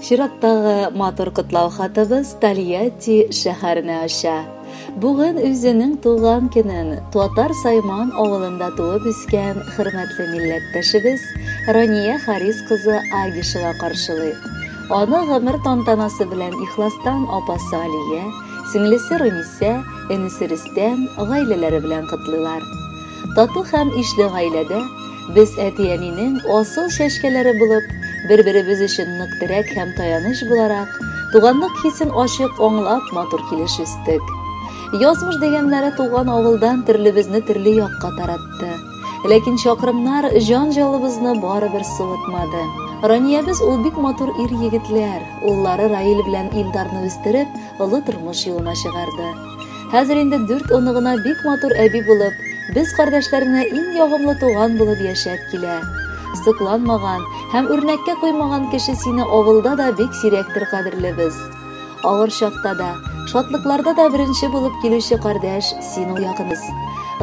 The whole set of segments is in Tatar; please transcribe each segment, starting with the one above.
Чираттагы матур котлау хатыбыз Тольятти шәһәренә оча. Бүген үзенең туган көнен Татар Сайман авылында туып үскән хөрмәтле милләттәшебез Рания Харис кызы Агишева каршылый. Аны гомер тантанасы белән ихластан апасы Алия, сеңлесе Рунисә, энесе Рөстәм гаиләләре белән котлыйлар. Тату һәм ишле гаиләдә без әти-әнинең асыл чәчкәләре булып, бер-беребез өчен нык терәк һәм таяныч буларак, туганлык хисен ачык аңлап матур килеш үстек. Язмыш дигәннәре туган авылдан төрлебезне төрле якка таратты. Ләкин чакрымнар җан җылыбызны барыбер суытмады. Раниябез ул бик матур ир-егетләр, уллары Раил белән Илдарны үстереп, олы тормыш юлына чыгарды. Хәзер инде дүрт оныгына бик матур әби булып, без кардәшләренә иң ягымлы туган булып яшәп килә. Сокланмаган һәм үрнәккә куймаган кеше сине авылда да бик сирәктер кадерлебез. Авыр чакта да, шатлыкларда да беренче булып килүче кардәш син ул якыныбыз.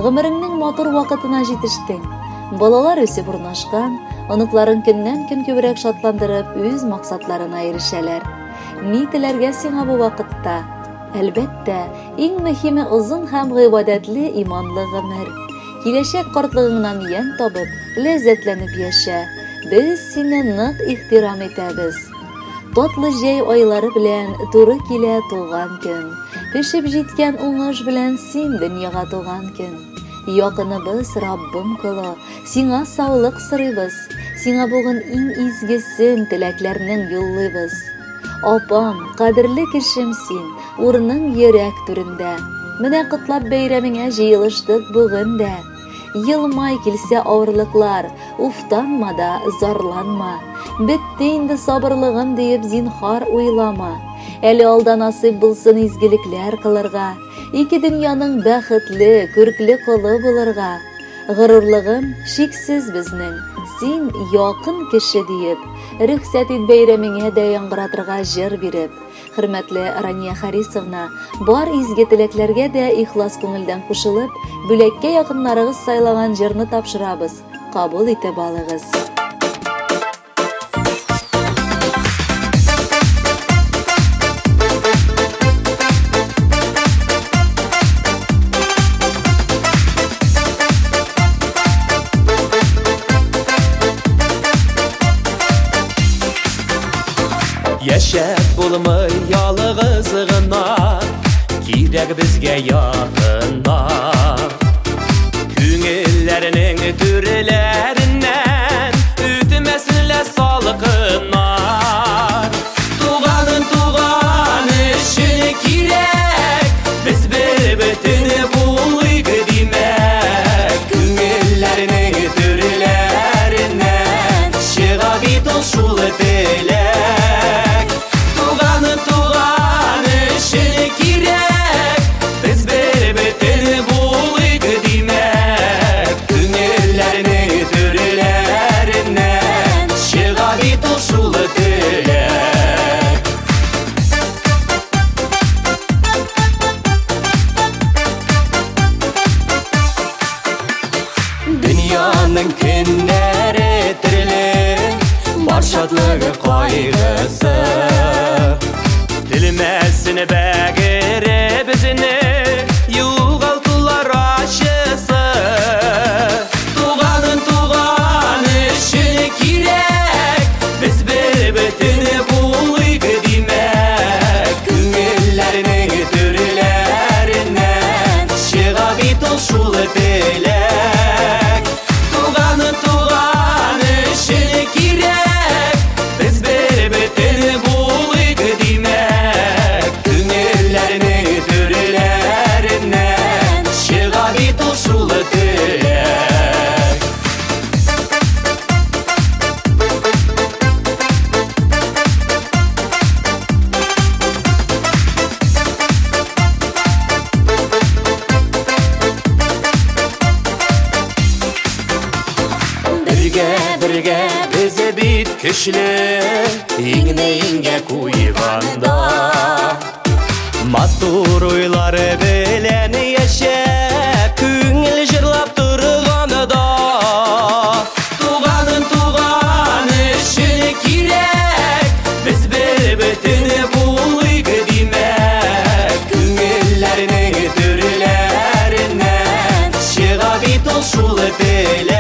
Гомереңнең матур вакытына җитештең. Балалар үсеп урнашкан, оныкларың көннән-көн күбрәк шатландырып, үз максатларына ирешәләр. Ни теләргә сиңа бу вакытта? Әлбәттә, иң мөһиме озын һәм гыйбадәтле иманлы гомер. Киләчәк картлыгыңнан ямь табып, ләззәтләнеп яшә. Без сине нык ихтирам итәбез. Татлы җәй айлары белән туры килә туган көн. Пешеп җиткән уңыш белән син дөньяга туган көн. Якыныбыз, Раббым колы, сиңа саулык сорыйбыз. Сиңа бүген иң изгесен теләкләрнең юллыйбыз. Апам, кадерле кешем син, урының йөрәк түрендә. Менә котлап бәйрәмеңә җыелыштык бүген дә. Елмай килсә авырлыклар, уфтанма да, зарланма. Бетте инде сабырлыгым диеп зинһар уйлама. Әле алда насыйп булсын изгелекләр кылырга, ике дөньяның бәхетле, күркле колы булырга. Горурлыгым шиксез безнең, син якын кеше диеп, рөхсәт ит бәйрәмеңә дә яңгыратырга җыр биреп. Хөрмәтле Рания Харисовна, бар изге теләкләргә дә ихлас күңелдән кушылып, бүләккә якыннарыгыз сайлаган җырны тапшырабыз, кабул итеп алыгыз. Яшәп булмый ялгыз гына, кирәк безгә якыннар. Күңелләрнең түрләреннән үтмәсен лә салкыннар. Туганын туган өчен кирәк, без бер бөтен булыйк димәк. Күңелләрнең түрләреннән чыга бит ул шул теләк. Туганын туган өчен кирәк, без бер бөтен булыйк димәк. Күңелләрнең түрләреннән чыга бит ул шул теләк. Дөньяның көннәре төрле, бар шатлыгы кайгысы. Телмәсен бәгыре безне югалтулар ачысы. Туганын туган өчен кирәк, без бер бөтен булыйк димәк. Күңелләрнең түрләреннән чыга бит ул шул теләк. Туганын туган өчен кирәк, без бер бөтен булыйк димәк. Күңелләрнең түрләреннән чыга бит ул шул теләк. Бергә, бергә без бит көчле, иңне иңгә куйганда. Матур уйлар белән яшәп, күңел җырлап торганда. Туганын туган өчен кирәк, без бер шул теләк.